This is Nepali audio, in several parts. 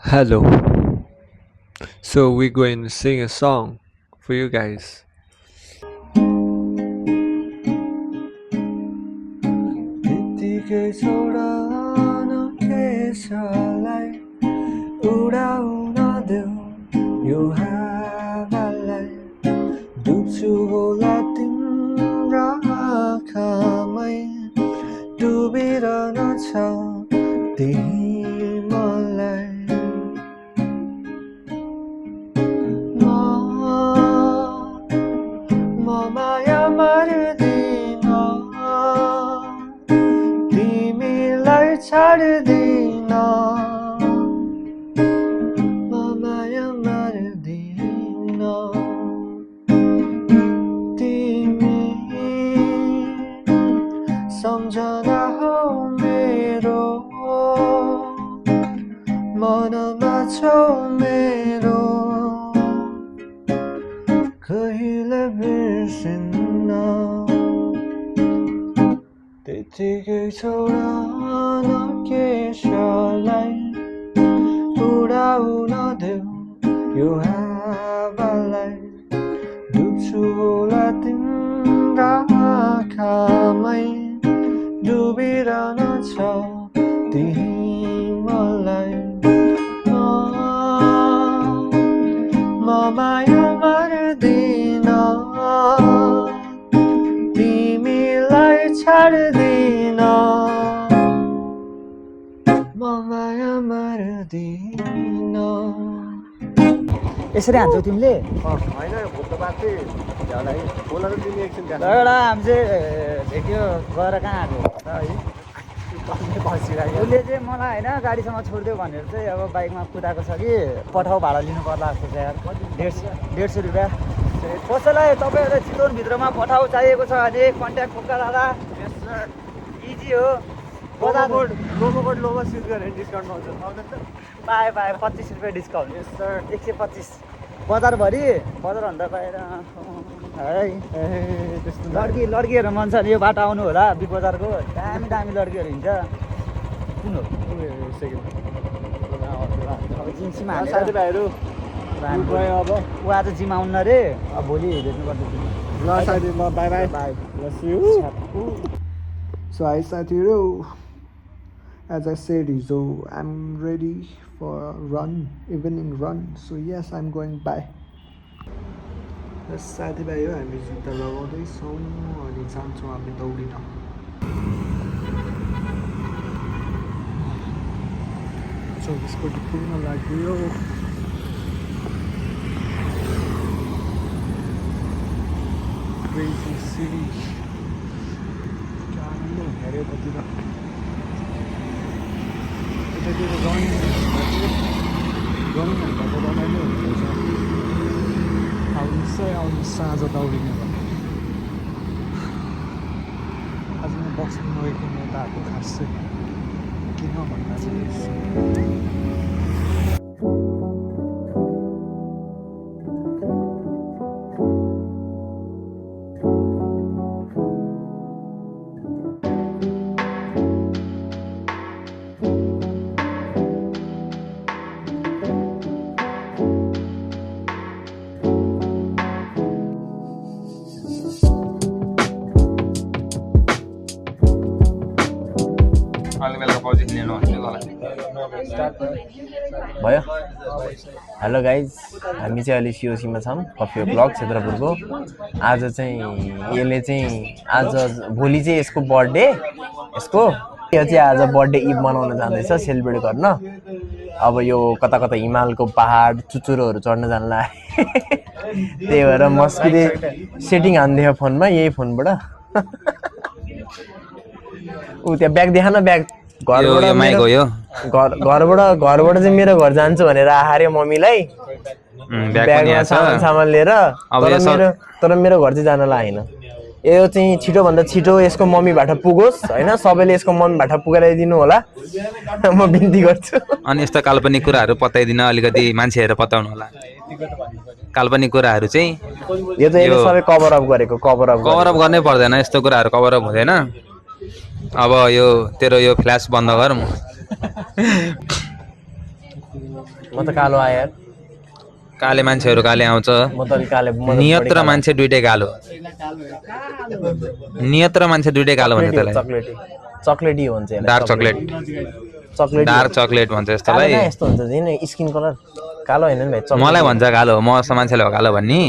Hello. So we're going to sing a song for you guys. त्यतिकै छोडा न केशलाई उडाउन देऊ यो हावालाई डुब्छु होला तिम्रा आँखामै डुबिरहन छ तिमीलाई म माया मार्दिन तिमीलाई छाड्दिन म माया मार्दिन तिमी सम्झना हो मेरो मनमा छौ मेरो कहिले बिर्सिन्न त्यतिकै छोडा न केशलाई उडाउन देऊ यो हावालाई डुब्छु होला तिम्रा आँखामै डुबिरहन छ तिमीलाई म माया मार्दिन तिमीलाई छाड्दिन म माया मार्दिन यसरी हान्छौ तिमीले होइन भुत्तो बाँच्दै झ्याउलाई बोला त तिमी एकछिन एउटा हामी चाहिँ भेट्यो गएर कहाँ आएको उसले चाहिँ मलाई होइन गाडीसँग छोडिदियो भनेर चाहिँ अब बाइकमा कुदाएको छ कि पठाउ भाडा लिनु पर्ला जस्तो छ यार 150 रुपियाँ कसैलाई तपाईँहरूलाई चितवनभित्रमा पठाउ चाहिएको छ भने कन्ट्याक्ट खुक्का दादा इजी हो प्रोमो कोड लोमा सिट गरेर डिस्काउन्ट पाउँछ पाएँ 25 रुपियाँ डिस्काउन्ट 125 बजारभरि बजारभन्दा बाहिर है त्यस्तो लड्कीहरू मन छ नि यो बाटो आउनु होला बिग बजारको दामी लड्कीहरू हिँड्छ कुन हो सेकेन्ड जिन्सीमा साथीभाइहरू अब ऊ आज जिम आउनु अरे अब भोलि भेट्नु पर्छ ल साथी ल by by by So hi साथीहरू, as I said, so I'm ready for a run, evening run. So yes, I'm going by. साथीभाइहरू हामी जुत्ता लगाउँदैछौँ अनि जान्छौँ हामी दौडिन 24 कोटी पुग्न लाग्यो Crazy city. हेऱ्यो कति त यतातिर रनिङ भन्दा त रमाइलो हुँदैछ आउनु साँझ दौडिने आज म बक्सिङ नगएको म त आएको खास चाहिँ किन भन्दा चाहिँ भयो हेलो गाइज हामी चाहिँ अहिले सिओसीमा छौँ कफी ब्लग क्षेत्रपुरको आज चाहिँ यसले चाहिँ आज भोलि चाहिँ यसको बर्थडे यो चाहिँ आज बर्थडे इभ मनाउन जाँदैछ सेलिब्रेट गर्न अब यो कता कता हिमालको पहाड चुचुरोहरू चढ्न जान लाग्यो त्यही भएर मस्किले सेटिङ हान्दियो फोनमा यही फोनबाट ऊ त्यहाँ ब्याग देखा न ब्याग घरबाट चाहिँ मेरो घर जान्छु भनेर आहार्यो मम्मीलाई ब्यागमा सामान लिएर तर मेरो घर चाहिँ जान लागेन यो चाहिँ छिटोभन्दा छिटो यसको मम्मीबाट पुगोस् होइन सबैले यसको मम्मीबाट पुगाइदिनु होला म बिन्ती गर्छु अनि यस्तो काल्पनिक कुराहरू बताइदिन अलिकति मान्छेहरू पताउनु होला काल्पनिक कुराहरू चाहिँ यो चाहिँ यसले सबै कभर अप गरेको कभर अप गर्नै पर्दैन यस्तो कुराहरू कभर अप हुँदैन अब यो तेरो यो फ्ल्यास बन्द गर म म त कालो आएँ यार काले मान्छेहरू काले आउँछ म त अलिक काले नियत र मान्छे दुइटै कालो नियत र मान्छे दुइटै कालो भन्छ त्यसलाई चक्लेटी चक्लेटी हुन्छ यसलाई डार्क चक्लेट चक्लेटी डार्क चक्लेट भन्छ यस्तोलाई यस्तो हुन्छ जिन स्किन कलर कालो हैन नि भाइ मलाई भन्छ कालो म जस्तो मान्छेले हो कालो भन्ने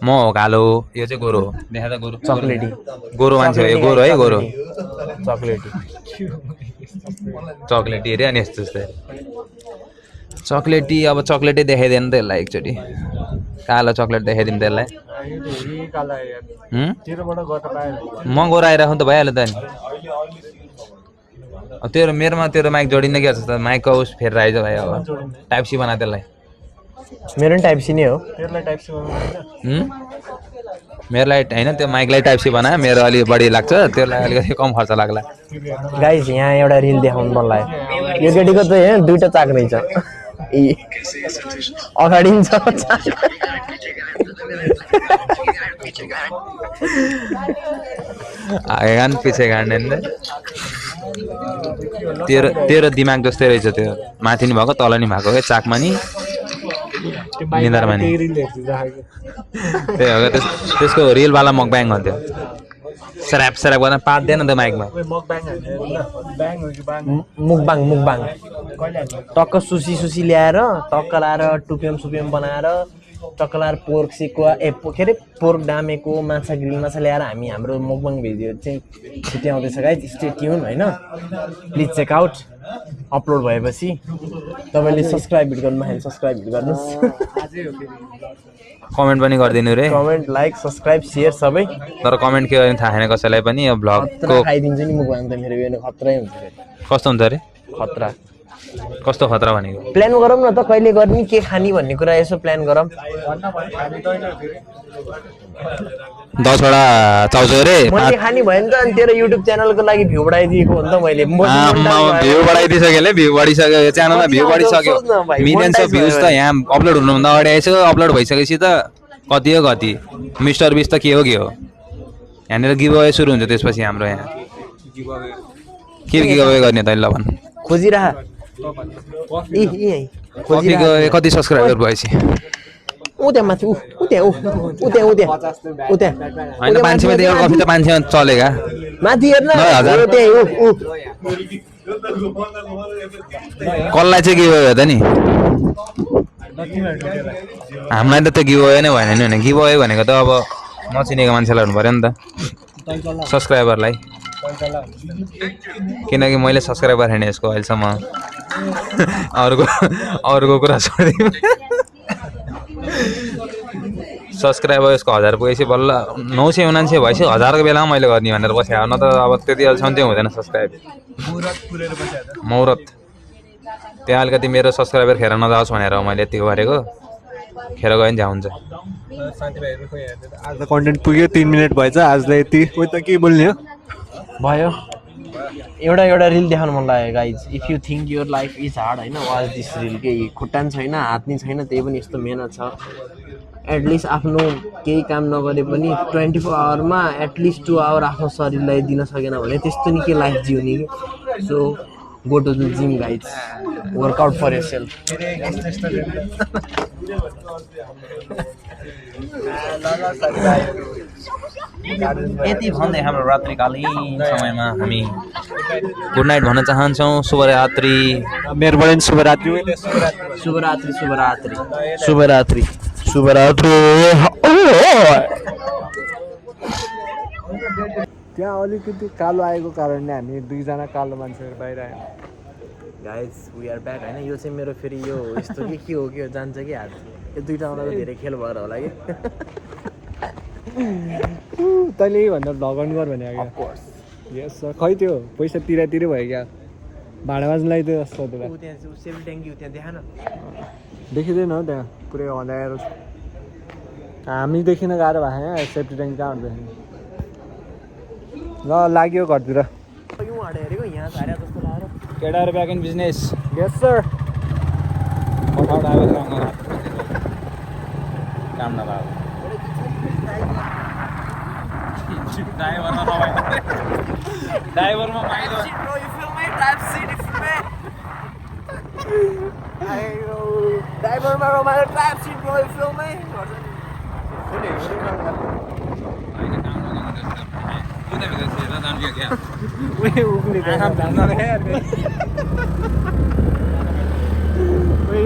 म हो कालो यो चाहिँ गोरो हो देखा त गोरो चक्लेटी गोरो मान्छे हो यो गोरो है गोरो चक्लेटी चक्लेटी अरे अनि यस्तो जस्तै चक्लेटी अब चक्लेटै देखाइदिएन त यसलाई एकचोटि कालो चक्लेट देखाइदिउँ त्यसलाई म गोरो आइराखौँ त भइहाल्यो त नि तेरो मेरोमा तेरो माइक जोडिन्न क्या जस्तो माइकको उस फेरेर आइज भाइ अब टाइप सी बना त्यसलाई मेरो पनि टाइप सी नै हो मेरोलाई होइन त्यो माइकलाई टाइप सी बना मेरो अलिक बढी लाग्छ त्यसलाई अलिकति कम खर्च लाग्ला गाइस यहाँ एउटा रिल देखाउनु मन लाग्यो यो केटीको चाहिँ यहाँ दुईटा चाक्रै छ अगाडि पनि छ आगे गान पछि गाड्ने तेरो तेरो दिमाग जस्तै रहेछ त्यो माथि नि भएको तल नि भएको क्या चाकमा नि निधारमा नि त्यही हो क्या त्यसको रिलवाला मकब्याङ हो त्यो स्याराप स्याराप गर्न पाँच्दैन त माइकमा मुकबाङ मुकबाङ टक्क सुसी सुसी ल्याएर टक्क लाएर टुपियम सुपियम बनाएर टक्क लाएर पोर्क सिकुवा के अरे पोर्क डामेको माछा ग्रिल माछा ल्याएर हामी हाम्रो मुकबाङ भिडियो चाहिँ छिट्टै आउँदैछ गाइस स्टे ट्युन होइन प्लिज चेक आउट अपलोड भएपछि तपाईँले सब्सक्राइब गर्नुभयो सब्सक्राइब गर्नुहोस् कमेन्ट पनि गरिदिनु रे कमेन्ट लाइक सब्सक्राइब सेयर सबै तर कमेन्ट के गर्ने थाहा छैन कसैलाई पनि यो भ्लगको खाइदिन्छ नि मुकबाङ त मेरो यो खतरै हुन्छ कस्तो हुन्छ अरे खतरा कस्तो खतरा भनेको प्लान गरौँ न त कहिले गर्ने के खाने भन्ने कुरा यसो प्लान गरौँ 10 वटा चाउचाउ रे मैले खाने भयो नि त अनि तेरो युट्युब च्यानलको लागि भ्यू बढाइदिएको हो नि त मैले भ्यू बढाइदिइसक्यो ले भ्यू बढिसक्यो यो च्यानलमा भ्यू बढिसक्यो मिलियन्स अफ भ्यूज त यहाँ अपलोड हुनुभन्दा अगाडि आइसक्यो अपलोड भइसकेपछि त कति हो कति मिस्टर बिस त के हो यहाँनिर गिभ अवे सुरु हुन्छ त्यसपछि हाम्रो यहाँ के गिभ अवे गर्ने त ल भन् खोजिरह कतिको कति सब्सक्राइबर भएपछि त्यहाँ माथि होइन मान्छेमा त्यो कफी त मान्छेमा चलेगा माथि हेर्न कसलाई चाहिँ गिभ अवे हो त नि हामीलाई त त्यो गिभ अवे नै भएन नि गिभ अवे भनेको त अब नचिनेको मान्छेलाई हुनु पऱ्यो नि त सब्सक्राइबरलाई किनकि मैले सब्सक्राइबर हेर्ने यसको अहिलेसम्म अरूको कुरा छोडिदिउँ सब्सक्राइबर यसको 1000 पुगेपछि बल्ल 979 भएपछि 1000 को बेलामा मैले गर्ने भनेर बसेँ न त अब त्यति अहिलेसम्म चाहिँ हुँदैन सब्सक्राइब मुहुरत त्यहाँ अलिकति मेरो सब्सक्राइबर खेर नजाओस् भनेर मैले यतिको गरेको खेर गयो भने झ्या हुन्छ आज कन्टेन्ट पुग्यो 3 मिनट भएछ आजलाई यति कोही त के बोल्ने हो भयो एउटा रिल देखाउनु मन लाग्यो guys if you think your life is hard होइन वाच दिस रिल केही खुट्टा पनि छैन हात नि छैन त्यही पनि यस्तो मेहनत छ एटलिस्ट आफ्नो केही काम नगरे पनि 24 आवरमा एटलिस्ट 2 आवर आफ्नो शरीरलाई दिन सकेन भने त्यस्तो नि के लाइफ जिउने कि so go to the gym guys workout for yourself यति भन्दै हाम्रो रात्रिकालीन समयमा हामी गुड नाइट भन्न चाहन्छौँ शुभरात्रि मेरोबाट पनि शुभरात्रि शुभरात्रि शुभरात्रि शुभरात्रि शुभरात्रि त्यहाँ अलिकति कालो आएको कारणले हामी दुईजना कालो मान्छेहरू बाहिर आयौँ गाइज वी आर ब्याक होइन यो चाहिँ मेरो फेरि यो यस्तो के हो कि यो जान्छ कि हात यो दुईवटा आउँदा धेरै खेल भएर होला कि तैँले यही भन्दा भ्लग अन गर भने अफकोर्स यस सर खै त्यो पैसा तिरै भयो क्या भाडा बाँच्नुलाई त्यो जस्तो त्यहाँ सेफ्टी ट्याङ्की त्यहाँ देखा न देखिँदैन हो त्यहाँ पुरै अँध्यारो छ हामी देखिन गाह्रो भएको यहाँ सेफ्टी ट्याङ्की कहाँ हुन्छ ल लाग्यो घरतिर यहाँ झार्या जस्तो लगाएर केटाहरू back in business yes sir काम नभएको ड्राइभरमा ड्राइभरमा रमाएर ट्राप सिट गयो फिल्ममै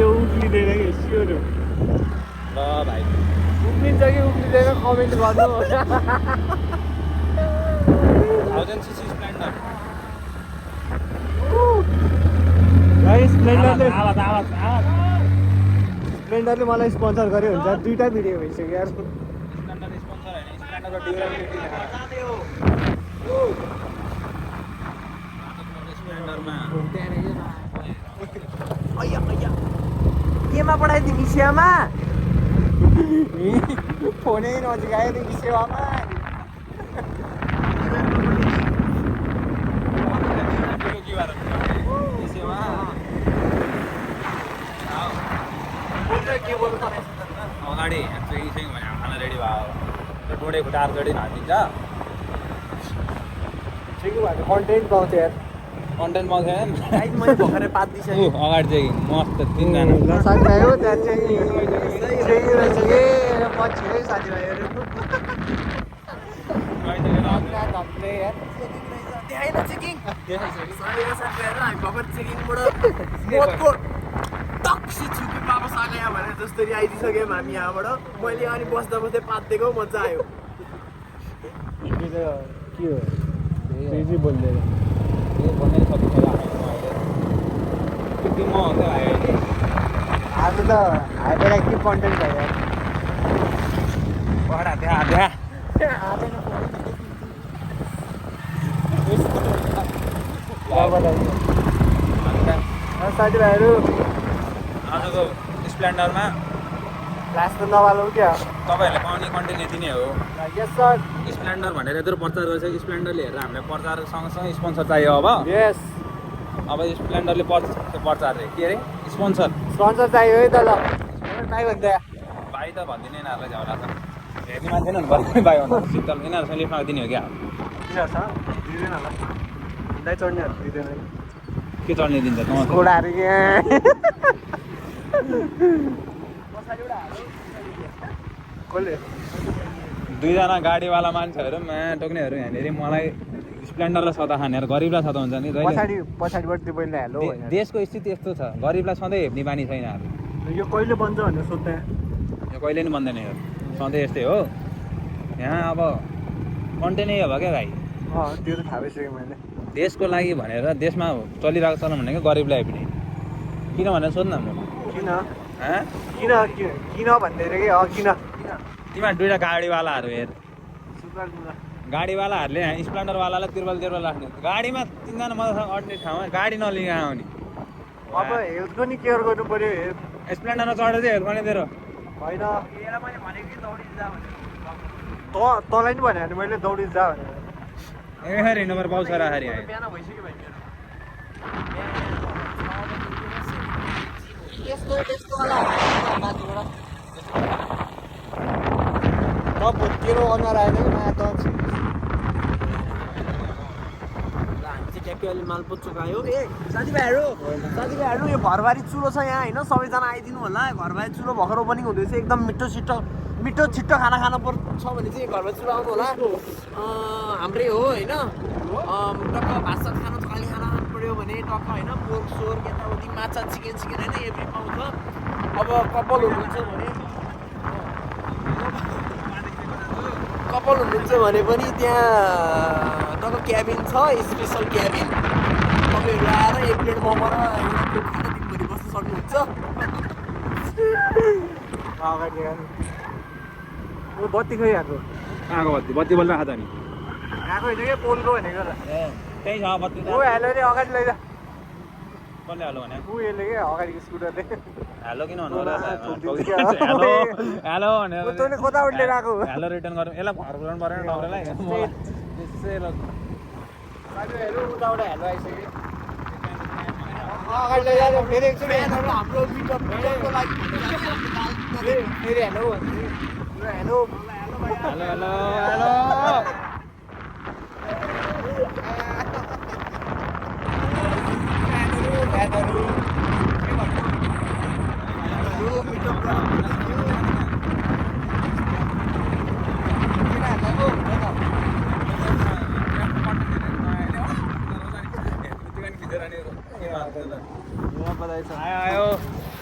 उक्लिँदैन कि स्योर ल भाइ उक्लिन्छ कि उक्लिँदैन कमेन्ट गर्नु स्प्लेन्डरले मलाई स्पोन्सर गर्यो हुन्छ 2टा भिडियो भइसक्यो यार केमा पठाइदियो मिसियामा फोनै नजिक आयो नि मिसियामा अगाडि ट्रेकिङ भने खाना रेडी भयो डोडे खुट्टाहरू रेडी हालिदिन्छ कन्टेन्ट पाउँछ यार कन्टेन्ट पाउँछ मैले भर्खरै पात दिइसकेँ अगाडि चाहिँ मस्त 3जना साथीभाइ हो त्यहाँ चाहिँ रहेछ कि पछि है साथीभाइहरू जसरी आइदिइसक्यौँ हामी यहाँबाट मैले अनि बस्दा बस्दै पातिदिएको मजा आयो के हो बोल्दैन आज त हाइपर एक्टिभ कन्टेन्ट भयो साथीभाइहरू आजको स्प्लेन्डरमा क्लास त नवालौँ क्या तपाईँहरूले पाउने कन्टेन्ट यति नै हो यस सर स्प्लेन्डर भनेर यत्रो प्रचार गरिसक्यो स्प्लेन्डरले हेरेर हामीलाई प्रचार सँगसँगै स्पोन्सर चाहियो अब यस अब स्प्लेन्डरले प्रचार रे के अरे स्पोन्सर स्पोन्सर चाहियो है त ल भाइ भन्दा भाइ त भनिदिने यिनीहरूलाई झ्याउला त हेर्ने मान्छे नै हुनुपर्छ भाइ भन्दा शीतल यिनीहरूसँग लिफ्टमा दिने हो क्या दिँदैन होला हिँड्दै चढ्नेहरू दिँदैन के चढ्ने दिन्छ त घोडाहरू कसले 2जना गाडीवाला मान्छेहरू टोक्नेहरू यहाँनिर मलाई स्प्लेन्डरलाई सदा खानेहरू गरिबलाई सदा हुन्छ नि पछाडिबाट त्यो पहिला हेलो देशको स्थिति यस्तो छ गरिबलाई सधैँ हेप्ने बानी छैन यो कहिले बन्छ भनेर सोध्दा यो कहिले नि बन्दैन यो सधैँ यस्तै हो यहाँ अब कन्टेन्टै हो क्या भाइ त्यो त थाहा भइसक्यो मैले देशको लागि भनेर देशमा चलिरहेको चलन भनेको गरिबलाई हेप्ने किन भनेर सोध्न म किन किन किन भन्दैन कि किन तिमीहरू 2टा गाडीवालाहरू हेर गाडीवालाहरूले स्प्लेन्डरवालालाई तिर्बल राख्ने गाडीमा 3जना मजासँग अड्ने ठाउँमा गाडी नलिएर आउने अब हेल्थको नि केयर गर्नु पर्यो स्प्लेन्डरमा चढेर चाहिँ हेल्थ गर्ने तेरो होइन तँलाई नि भने मैले दौडिन्छ जा भनेर ए नम्बर पाउँछ राखेर आयो तेरो अनुहार आएन कि माया त ट्याक्कै माल पुच्चो खायो साथीभाइहरू यो घरबारी चुलो छ यहाँ होइन सबैजना आइदिनु होला घरबारी चुलो भर्खर ओपनिङ हुँदैछ एकदम मिठो छिट्टो खाना खानु पर्छ भने चाहिँ घरबारी चुलो आउनु होला हाम्रै हो होइन टक्क भात सात खानु थाली खाना खानु पऱ्यो भने टक्क होइन पोर्क सोर यताउति माछा चिकन होइन एभ्री पाउँछ अब कपाल हुनुहुन्छ भने पनि त्यहाँ टक्क क्याबिन छ स्पेसल क्याबिन तपाईँहरू आएर 1 प्लेट मोमो र एउटा खाना दिनभरि बस्न सक्नुहुन्छ बत्ती खै आएको कहाँको बत्ती बल्ल खाँदा नि आएको होइन कि पोलको भनेको त त्यही छ बत्ती ऊ हेलो रे अगाडि लैजा कसले हालो भने ऊ यसले क्या अगाडिको स्कुटरले हेलो किन भन्नु हेलो भनेर तैँले कताबाट लिएर आएको हेलो रिटर्न गरौँ यसलाई घर पुऱ्याउनु परेन तपाईँलाई साथीभाइहरू उताबाट हेलो आइसक्यो अगाडि लैजा फेरि एकचोटि हाम्रो भिडियोको लागि फेरि hello hello hello hello hello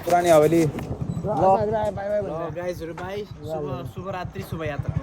पुरानी हवेली गाइजहरू बाई शुभरात्रि शुभयात्रा